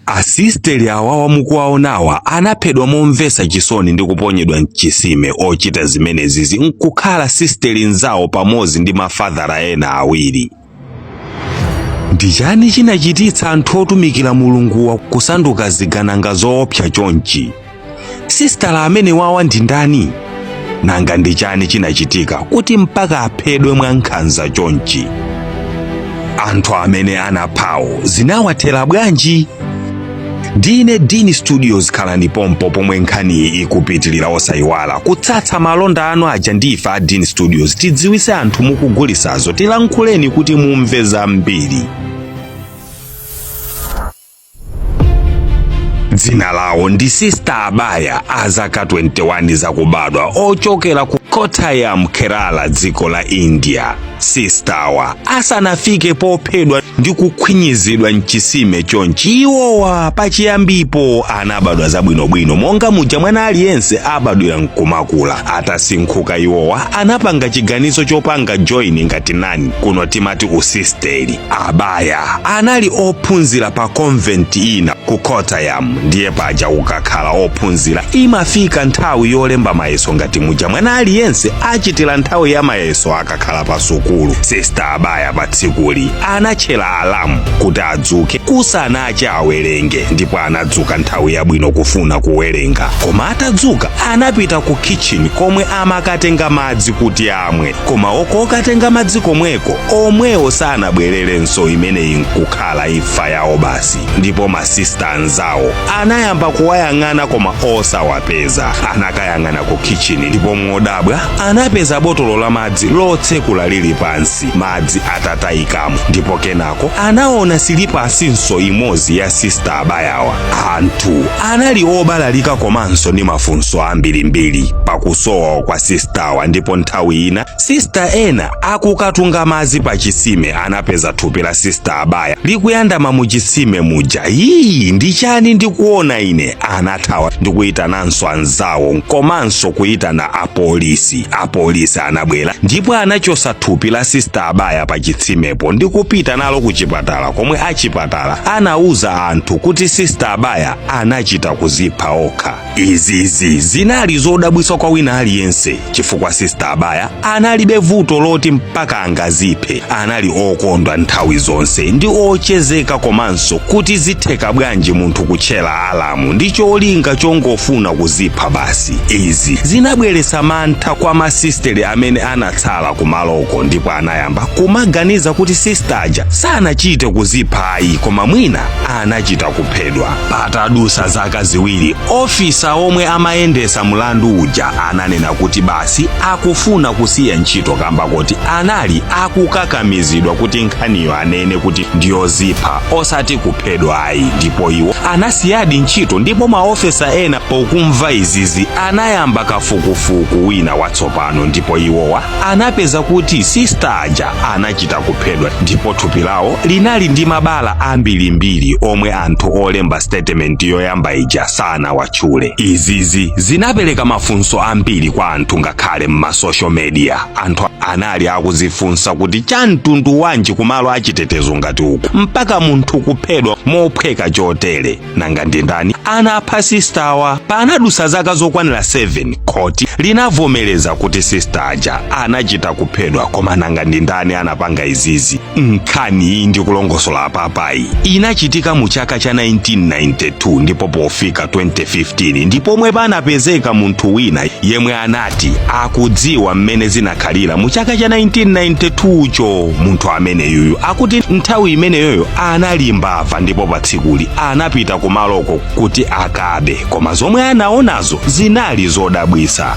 Asisteri awawa mukuwaonawa anaphedwa momvetsa chisoni ndi kuponyedwa mchisime. Ochita zimenezizi nkukhala sisteri nzawo pamodzi ndi mafadhara ena awiri. Ndi chani chinachititsa anthu otumikira Mulunguwa kusanduka zigananga zoopsa chonchi? Sistala amene wawa ndi ndani? Nanga ndi chani chinachitika kuti mpaka aphedwe mwa nkhanza chonchi? Anthu amene anaphawo zinawathera bwanji? Ndine Dini Studios, khalani pompo pomwe nkhaniyi ikupitilira. Osayiwala kutsatsa malonda anu aja ndi ife a Dini Studios. Tidziwise anthu mukugulisazo, tilankhuleni kuti mumve zambiri. Dzina lawo ndi Sister Abaya, a zaka 21 zakubadwa, ochokera ku Kottayam, Kerala, dziko la India. Sistawa asanafike pophedwa ndi kukhwinyizidwa mchisime chonchi, iwowa pachiyambipo anabadwa zabwinobwino monga muja mwana aliyense abadwira nkumakula. Atasinkhuka, iwowa anapanga chiganizo chopanga join ngati nani, kuno timati usisteri. Abaya anali ophunzira pa convent ina ku Kottayam. Ndiye paja ukakhala ophunzira imafika nthawi yolemba mayeso ngati muja mwana aliyense achitira nthawi ya mayeso akakhala pa sukulu. Sister Abaya pa tsikuli anatchera alamu kuti adzuke kusanache awerenge, ndipo anadzuka nthawi yabwino kufuna kuwerenga. Koma atadzuka anapita ku kitchen komwe amakatenga madzi kuti amwe, koma okokatenga madzi komweko omwewo sanabwererenso. Imeneyi nkukhala imfa yawo basi. Ndipo masista anzawo anayamba kuwayang'ana koma osawapeza. Anakayang'ana ku kitchen ndipo modabwa anapeza botolo la madzi lotsekula lili pansi, madzi atatayikamo. Ndipo kenako anaona silipasinso imodzi ya Sista Abayawa. Anthu anali obalalika komanso ndi mafunso ambirimbiri pakusowa kwa sistawa. Ndipo nthawi ina sista ena akukatunga madzi pa chisime anapeza thupi la Sista Abaya likuyandama mu chitsime muja. Yii, ndi chani ndikuona ine? Anathawa ndikuyitananso anzawo komanso kuyitana apolisi. Apolisi anabwera ndipo anachosa thupi la Sista Abaya pa chitsimepo ndi kupita nalo ku chipatala, komwe achipatala anauza anthu kuti Sista Abaya anachita kuzipha okha. Izizi zinali zodabwitsa kwa wina aliyense chifukwa Sista Abaya analibe vuto loti mpaka angaziphe. Anali okondwa nthawi zonse ndi ochezeka, komanso kuti zitheka bwanji munthu kutchera alamu ndi cholinga chongofuna kuzipha basi? Izi zinabweretsa mantha kwa masisteri amene anatsala kumaloko, ndipo anayamba kumaganiza kuti sista aja sanachite kuzipha ayi, koma mwina anachita kuphedwa. Patadusa zaka 2, ofisa omwe amayendesa mlandu uja ananena kuti basi akufuna kusiya ntchito kamba kuti anali akukakamizidwa kuti nkhaniyo anene kuti ndiyozipha osati kuphedwa ayi. Ndipo iwo anasiyadi ntchito, ndipo maofesa ena pokumva izizi anayamba kafukufuku wina watsopano, ndipo iwowa anapeza kuti sista aja anachita kuphedwa ndipo thupi lawo linali ndi mabala ambirimbiri omwe anthu olemba statement yoyamba ija sanawatchule. Izizi zinapereka mafunso ambiri kwa anthu, ngakhale m'ma social media anthu anali akuzifunsa kuti cha mtundu wanji kumalo achitetezo ngati uku mpaka munthu kuphedwa mophweka chotere? Nanga ndi ndani anapha sistawa? Panadusa zaka zokwanira 7, khoti linavomereza kuti sista aja anachita kuphedwa, koma nanga ndi ndani anapanga izizi? Nkhani iyi ndikulongosola apapayi inachitika mu chaka cha 1992, ndipo pofika 2015 ndipomwe panapezeka munthu wina yemwe anati akudziwa mmene zinakhalira mu chaka cha 1992 cho. Munthu ameneyuyu akuti nthawi imeneyoyo anali mbava, ndipo pa tsikuli anapita kumaloko kuti akabe, koma zomwe anaonazo zinali zodabwisa.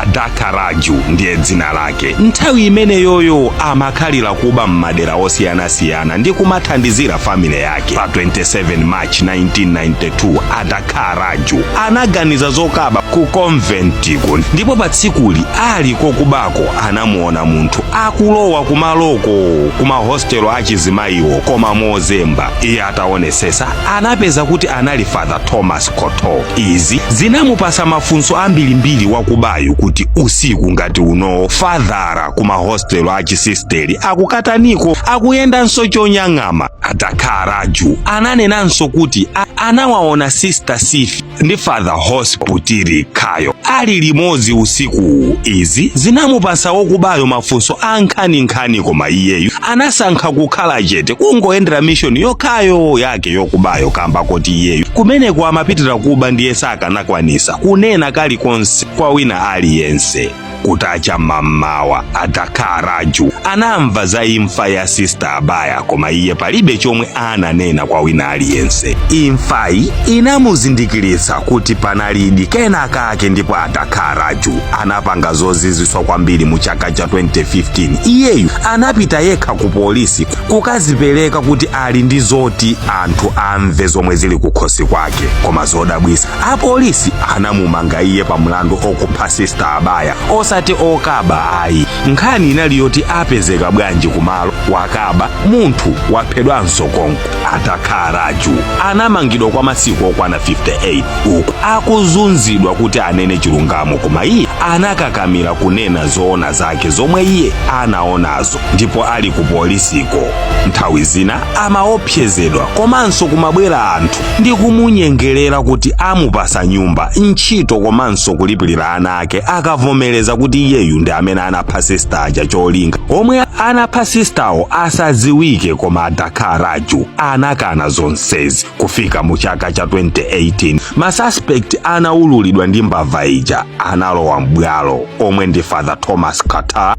Adaka Raju ndiye dzina lake. Nthawi imeneyoyo amakhalira kuba m'madera osiyanasiyana ndi kumathandizira family yake. Pa 27 March 1992, Adaka Raju anaganiza zokaba ku conventiko, ndipo pa tsikuli ali kokubako anamuona munthu akulowa kumaloko kumahostelo achizimayiwo koma mozemba. Iye ataonesesa anapeza kuti anali Father Thomas Koto. Izi zinamupasa mafunso ambirimbiri wakubayu kuti kuti usiku ngati unowo fadhara ku mahostelo achisisteri akukataniko, akuyendanso chonyang'ama? Atakhala Raju ananenanso kuti anawaona Sister Sifi ndi Father Hosputiri Khayo ali limodzi usikuwu. Izi zinamupasa wokubayo mafunso ankhaninkhani, koma iyeyu anasankha kukhala chete, kungoyendera mission yokhayo yake yokubayo, kamba koti iyeyu kumeneko amapitira kuba, ndiye sakanakwanisa kunena kalikonse kwa wina aliyense. Kutacha mammawa, Atakhala Raju anamva za imfa ya Sister Abaya, koma iye palibe chomwe ananena kwa wina aliyense. Imfayi inamuzindikiritsa kuti panalidi kena kake, ndipo Atakhala Raju anapanga zozizwitsa kwambiri. Mu chaka cha 2015 iyeyu anapita yekha ku polisi kukazipereka kuti ali ndi zoti anthu amve zomwe zili kukhosi kwake. Koma zodabwisa, apolisi anamumanga iye pa mlandu okupha Sister Abaya, osati okaba ayi. Nkhani inali yoti apezeka bwanji kumalo wakaba munthu waphedwanso konko? Atakhala Raju anamangidwa kwa masiku okwana 58 uku akuzunzidwa kuti anene chilungamo, koma iye anakakamira kunena zoona zake zomwe iye anaonazo. Ndipo ali ku polisiko, nthawi zina amaopsezedwa komanso kumabwera anthu ndi kumunyengerera kuti amupasa nyumba, ntchito komanso kulipirira ana ake akavomereza kuti iyeyu ndi amene anapha sister aja, cholinga omwe anapha sistawo asadziwike. Koma Atakhala Raju anakana zonsezi. Kufika mu chaka cha 2018, masuspect anaululidwa ndi mbava ija analowa m'bwalo, omwe ndi Father Thomas Qatar,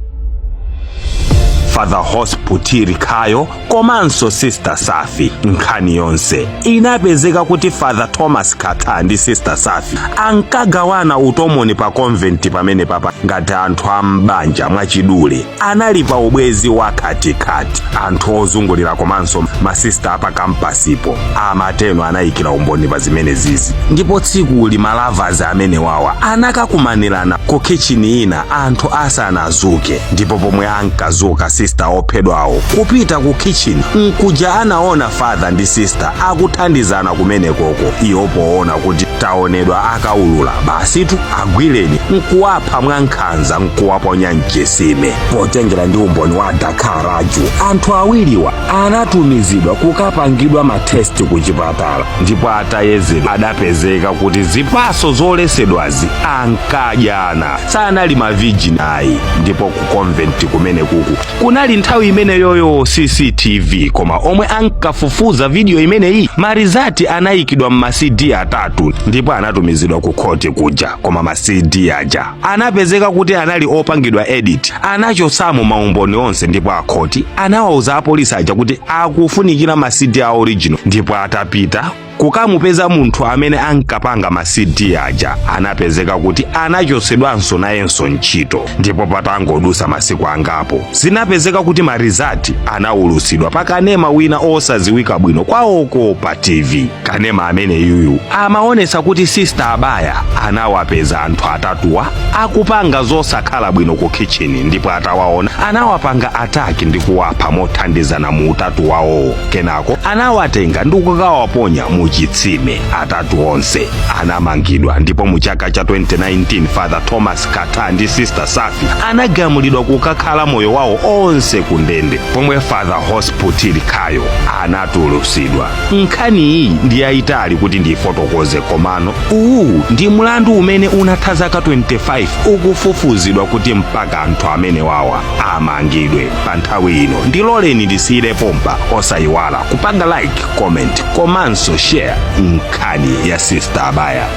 Father Hosputiri Khayo komanso Sister Safi. Nkhani yonse inapezeka kuti Father Thomas Qatar ndi Sister Safi ankagawana utomoni pa convent pamene papa ngati anthu ambanja. Mwachidule, anali pa ubwezi wakhatikati. Anthu ozungulira komanso masista apa kampasipo amateno anayikira umboni pa zimene zizi. Ndipo tsikuli malovers amene wawa anakakumanirana ku kitchen ina anthu asanazuke, ndipo pomwe ankazuka sister ophedwawo kupita ku kitchen nkuja anaona father ndi sister akuthandizana kumenekoko. Iwo poona kuti taonedwa akaulula, basitu agwireni, nkuwapha mwankhanza, nkuwaponya mchisime. Potengera ndi umboni wa Dakar Raju, anthu awiriwa anatumizidwa kukapangidwa matest ku chipatala, ndipo atayezedwa adapezeka kuti zipaso zolesedwazi ankadyana, sanali mavirgin ayi. Ndipo ku convent kumene kuku kunali nthawi imeneyoyo CCTV, koma omwe ankafufuza video imeneyi, maresult anayikidwa m'ma CD atatu ndipo anatumizidwa ku khoti kuja. Koma ma CD aja anapezeka kuti anali opangidwa edit, anachotsamo maumboni onse, ndipo akhoti anawauza apolisi aja kuti akufunikira ma CD a original. Ndipo atapita kukamupeza munthu amene ankapanga ma CD aja, anapezeka kuti anachotsedwanso nayenso ntchito. Ndipo patangodusa masiku angapo, zinapezeka kuti maresult anawulutsidwa pa kanema wina osadziwika bwino kwawoko pa TV. Kanema amene yuyu amaonesa kuti Sister Abaya anawapeza anthu atatuwa akupanga zosakhala bwino ku kitchen, ndipo atawaona anawapanga attack ndi kuwapha mothandizana mu utatu wawowo. Kenako anawatenga ndi kukawaponya mu chitsime. Atatu onse anamangidwa, ndipo mu chaka cha 2019 Father Thomas Kata ndi Sister Safi anagamulidwa kukakhala moyo wawo onse ku ndende, pomwe Father Hosputili Khayo anatulutsidwa. Nkhani iyi ndi yayitali kuti ndiyifotokoze, komano uwu ndi mlandu umene unatha zaka 25 ukufufuzidwa kuti mpaka anthu amene wawa amangidwe. Pa nthawi ino ndiloleni ndisiyire pompa. Osayiwala kupanga like, comment komanso share nkhani ya Sister Abaya.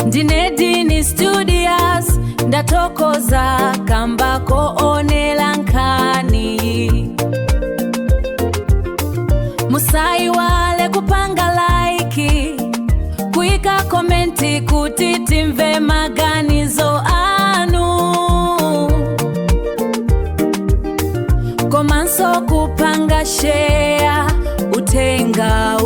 Ndine Dini Studios, ndathokoza kamba koonela nkhani. Musayiwale kupanga like, kuyika comment kuti timve maganizo anu, komanso kupanga share uthenga.